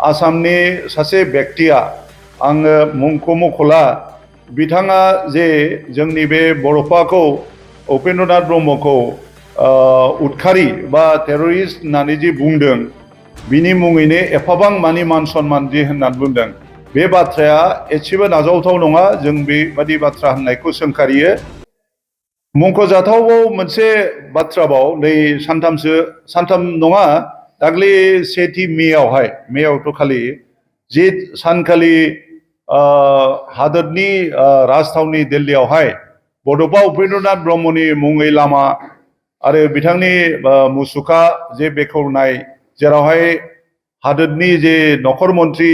आसामनि सासे व्यक्तिया आङो मुंखौ मख'ला बिथाङा जे जोंनि बे बड'फाखौ उपेन्द्रनाथ ब्रह्मखौ उदखारि बा टेररिस्ट होननानै जि बुंदों बिनि मुङैनो एफाबां मानि मान सन्मान जि होननानै बुंदों बे बाथ्राया एसेबो नाजावथाव नङा। जों बेबादि बाथ्रा होननायखौ सोंखारियो। मुंख'जाथावआव मोनसे बाथ्राबाव नै सानथाम नङा दाख्लै 1 मेआवथ' खालि जि सानखालि हादोरनि राजथावनि दिल्लीयावहाय बड'फा उपेन्द्रनाथ ब्रह्मनि मुङै लामा आरो बिथांनि मुसुखा जे बेखेवनाय जेरावहाय हादोरनि जे नखर मन्त्रि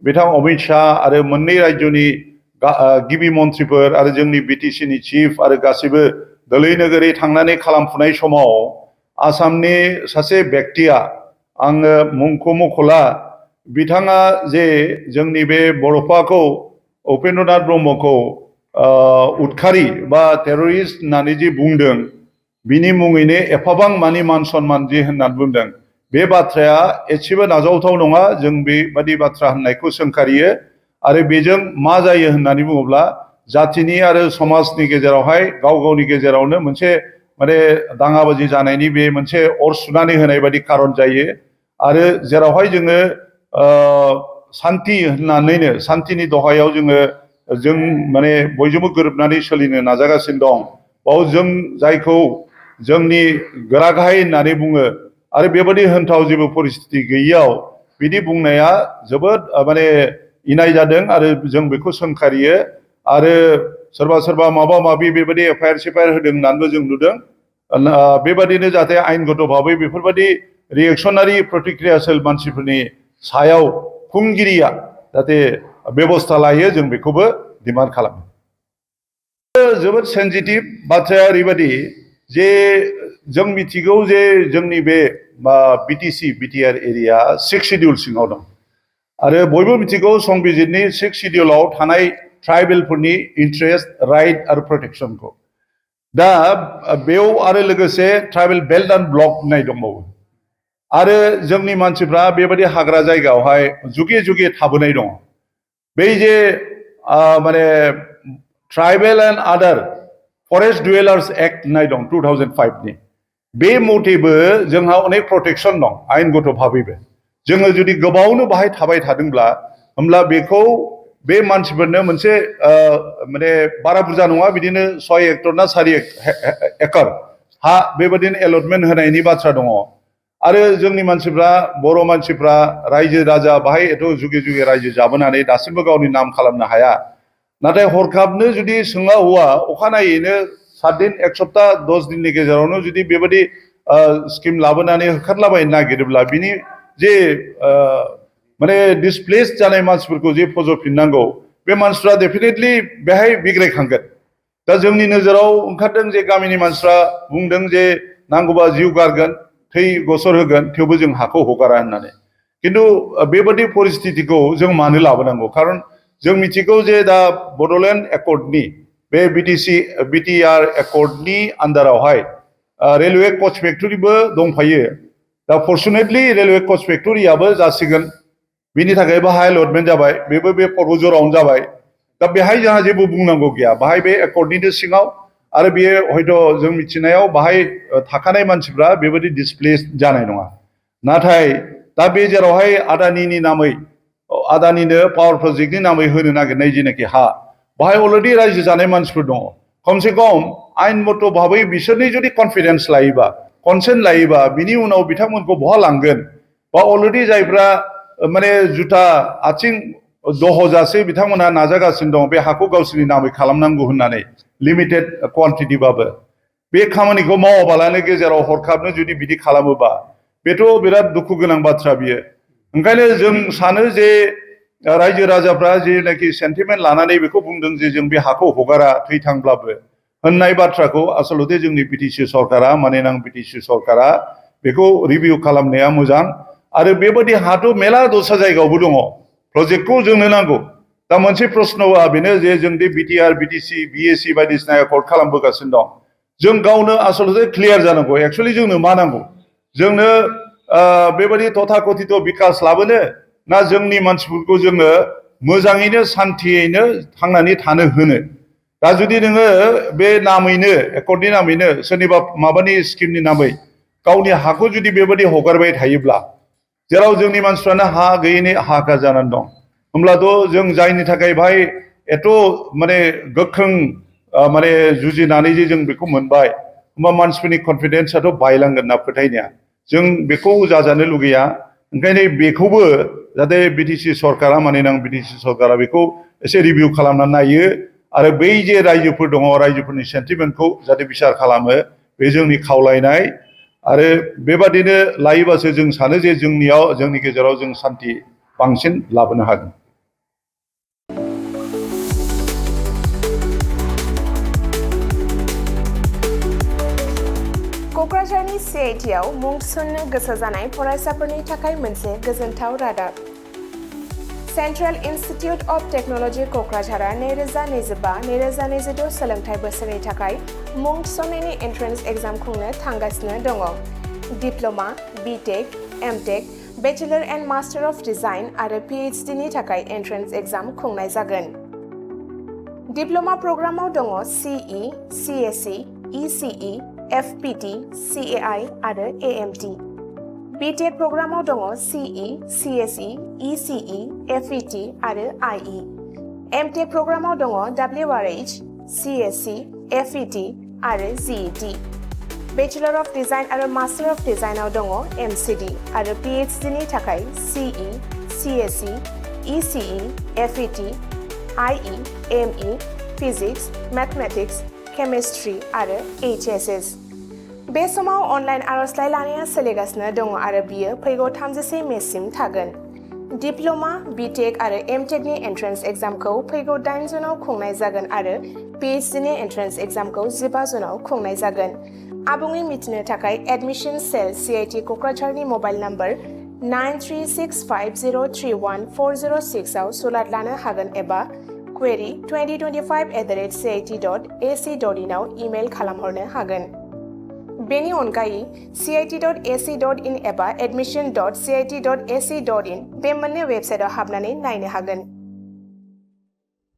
बिथां अमित शाह आरो मोननै रायजोनि गिबि मन्थ्रिफोर आरो जोंनि बिटिसिनि चिफ आरो गासिबो दोलै नोगोरै थांनानै खालामफुनाय समाव आसामनि सासे व्यक्तिया आङो मुंखौ मख'ला बिथाङा जे जोंनि बे बड'फाखौ उपेन्द्रनाथ ब्रह्मखौ उदखारि बा टेररिस्ट होननानै जि बुंदों बिनि मुङैनो एफाबां मानि मान सन्मान जि होननानै बुंदों बे बाथ्राया एसेबो नाजावथाव नङा। जों बेबादि बाथ्रा होननायखौ सोंखारियो आरो बेजों मा जायो होननानै बुङोब्ला जातिनि आरो समाजनि गेजेरावहाय गाव गावनि गेजेरावनो मोनसे माने दाङाबाजि जानायनि बे मोनसे अर सुनानै होनाय बायदि खारन जायो आरो जेरावहाय जोङो सान्ति होननानैनो सान्तिनि दहायाव जों माने बयजोंबो गोरोबनानै सोलिनो नाजागासिनो दं बाव जों जायखौ जोंनि गोरा गाहाय होननानै बुङो आरो बेबादि होनथाव जेबो परिस्थिति गैयैयाव बिदि बुंनाया जोबोद माने इनाय जादों आरो जों बेखौ सोंखारियो आरो सोरबा माबा माबि बेबादि एफआइआर होदों होननानैबो जों नुदों। बेबादिनो जाहाथे आइनगत भाबै बेफोरबादि रिएक्सनारि प्रतिक्रियाशील मानसिफोरनि सायाव खुंगिरिया जाहाथे बेबस्था लायो जों बेखौबो डिमान्ड खालामो। जोबोद सेन्सिटिभ बाथ्राया ओरैबादि जे जों मिथिगौ जे जोंनि बे बिटिआर एरिया 6 शिड्युल सिङाव दं आरो बयबो मिथिगौ संबिजितनि 6 शिड्युलाव थानाय ट्राइबेलफोरनि इन्ट्रेस्ट राइट आरो प्रटेक्शनखौ दा बेयाव आरो लोगोसे ट्राइबेल बेल्ट एन्ड ब्लक होननाय दंबावो आरो जोंनि मानसिफ्रा बेबादि हाग्रा जायगायावहाय जुगे जुगे थाबोनाय दङ। बै जे माने ट्राइबेल एन्ड आदार फरेस्ट डुवेलार्स एक्ट होननाय दं 2005 नि बे मथेबो जोंहा अनेक प्रटेक्शन दं आइनगत भाबैबो। जोङो जुदि गोबावनो बाहाय थाबाय थादोंब्ला होमब्ला बेखौ बे मानसिफोरनो मोनसे माने बारा बुरजा नङा बिदिनो 6 हेक्टर ना 4 एकड़ हा बेबादिनो एलटमेन्ट होनायनि बाथ्रा दङ आरो जोंनि मानसिफ्रा बर' मानसिफ्रा रायजो राजा बाहाय एथ' जुगे जुगे रायजो जाबोनानै दासिमबो गावनि नाम खालामनो हाया। नाथाय हरखाबनो जुदि सोङा हुआ अखानायैनो 7 दिन 1 सप्ताह 10 दिननि गेजेरावनो जुदि बेबादि स्किम लाबोनानै होखारलाबायनो नागिरोब्ला बिनि जे माने डिसप्लेस जानाय मानसिफोरखौ जे फज'फिननांगौ बे मानसिफ्रा डेफिनेटलि बेहाय बिग्रायखांगोन। दा जोंनि नोजोराव ओंखारदों जे गामिनि मानसिफ्रा बुंदों जे नांगौबा जिउ गारगोन थै गसर होगोन थेवबो जों हाखौ हगारा होननानै। किन्तु बेबादि परिस्थितिखौ जों मानो लाबोनांगौ खारन जों मिथिगौ जे दा बड'लेण्ड एकर्डनि बे बिटिआर एकर्डनि आन्दारावहाय रेलवे कच फेक्टरिबो दंफायो। दा फर्चुनेटलि रेलवे कच फेक्टरियाबो जासिगोन बिनि थाखाय बाहाय अलटमेन्ट जाबाय बेबो बे पर्बजरावनो जाबाय। दा बेहाय जोंहा जेबो बुंनांगौ गैया बाहाय बे एकर्डनिनो सिङाव आरो बेयो हयथ' जों मिथिनायाव बाहाय थाखानाय मानसिफ्रा बेबादि डिसप्लेस जानाय नङा। नाथाय दा बे जेरावहाय आदानिनि नामै आदानिनो पावार प्रजेक्टनि नामै होनो नागिरनाय जेनाखि हा बाहाय अलरेडि रायजो जानाय मानसिफोर दङ। खमसे खम आइन मत' भाबै बिसोरनि जुदि कनफिडेन्स लायोबा कनसेन्ट लायोबा बिनि उनाव बिथांमोनखौ बहा लांगोन बा अलरेडि जायफ्रा माने जुथा आथिं दहजासे बिथांमोनहा नाजागासिनो दं बे हाखौ गावसोरनि नामै खालामनांगौ होननानै लिमिटेड क्वान्टिटिबाबो बे खामानिखौ मावाबालानो गेजेराव हरखाबनो जुदि बिदि खालामोबा बेथ' बिराद दुखु गोनां बाथ्रा बियो। ओंखायनो जों सानो जे रायजो राजाफ्रा जेनाखि सेन्टिमेन्ट लानानै बेखौ बुंदों जे जों बे हाखौ हगारा थैथांब्लाबो होननाय बाथ्राखौ आसलते जोंनि बिटिसि सरकारा माननीय बिटिसि सरकारा बेखौ रिभिउ खालामनाया मोजां आरो बेबादि हाथ' मेला दस्रा जायगायावबो दङ प्रजेक्टखौ जोंनो नांगौ। दा मोनसे प्रश्नआ बेनो जे जों दि बिटिआर बिटिसि बिएसि बायदिसिना एकर्ड खालामबोगासिनो दं जों गावनो आसलते क्लियार जानांगौ एक्चुअलि जोंनो मा नांगौ। जोंनो बेबादि तथाकथित बिकास लाबोनो ना जोंनि मानसिफोरखौ जोङो मोजाङैनो सान्थियैनो थांनानै थानो होनो दा जुदि नोङो बे नामैनो एकर्डनि नामैनो सोरनिबा माबानि स्किमनि नामै गावनि हाखौ जुदि बेबायदि हगारबाय थायोब्ला जेराव जोंनि मानसिफ्रानो हा गैयैनि हाहाकार जानानै दं होमब्लाथ' जों जायनि थाखाय बाहाय एथ' माने गोख्रों माने जुजिनानै जे जों बेखौ मोनबाय होमबा मानसिफोरनि कनफिडेन्सआथ' बायलांगोन ना फोथायनाया जों बेखौ जाजानो लुगैया ओंखायनो बेखौबो जाहाथे बिटिसि सरकारा मानोना बिटिसि सरकारा बेखौ एसे रिभिउ खालामनानै नायो आरो बै जे रायजोफोर दङ रायजोफोरनि सेन्टिमेन्टखौ जाहाथे बिसार खालामो बे जोंनि खावलायनाय आरो बेबादिनो लायोबासो जों सानो जे जोंनि गेजेराव जों सान्थि बांसिन लाबोनो हागोन क'क्राझारनि CITआव मुं थिसननो गोसो जानाय फरायसाफोरनि थाखाय मोनसे गोजोनथाव रादाब सेन्ट्रेल इन्स्टिटिउट अफ टेक्न'लजि क'क्राझारआ 2025-2026 सोलोंथाइ बोसोरनि थाखाय मुं थिसननायनि एन्ट्रेन्स एग्जाम खुंनो थांगासिनो दङ diploma BTech MTech bachelor and master of design आरो PhD नि थाखाय एन्ट्रेन्स एग्जाम खुंनाय जागोन डिप्ल'मा प्रग्रामाव दङ CE CSE ECE FPT CAI आरो AMT BTech प्रग्रामाव दङ CE CSE ECE FET आरो IE MTech प्रग्रामाव दङ WRH CSC FET आरो GET बेचेलर अफ डिजाइन आरो मास्टार अफ डिजाइनआव दङ MCD आरो PhD नि थाखाय CE CSE ECE FET IE ME physics mathematics chemistry आरो HSS बे समाव अनलाइन आर'जलाइ लानाया सोलिगासिनो दङ आरो बियो फैगौ 31 मेसिम थागोन डिप्ल'मा BTech आरो MTech नि एन्ट्रेन्स एग्जामखौ फैगौ 8 जुनाव खुंनाय जागोन आरो PhD नि एन्ट्रेन्स एग्जामखौ 15 जुनाव खुंनाय जागोन आबुङै मिथिनो थाखाय एडमिशन सेल CIT क'क्राझारनि मबाइल नम्बर 9365031406 आव सुलाद लानो हागोन एबा query 2025@cit.ac.in आव इमेल खालामहरनो हागोन बेनि अनगायै cit.ac.in एबा admission.cit.ac.in बे मोननै वेबसाइटआव हाबनानै नायनो हागोन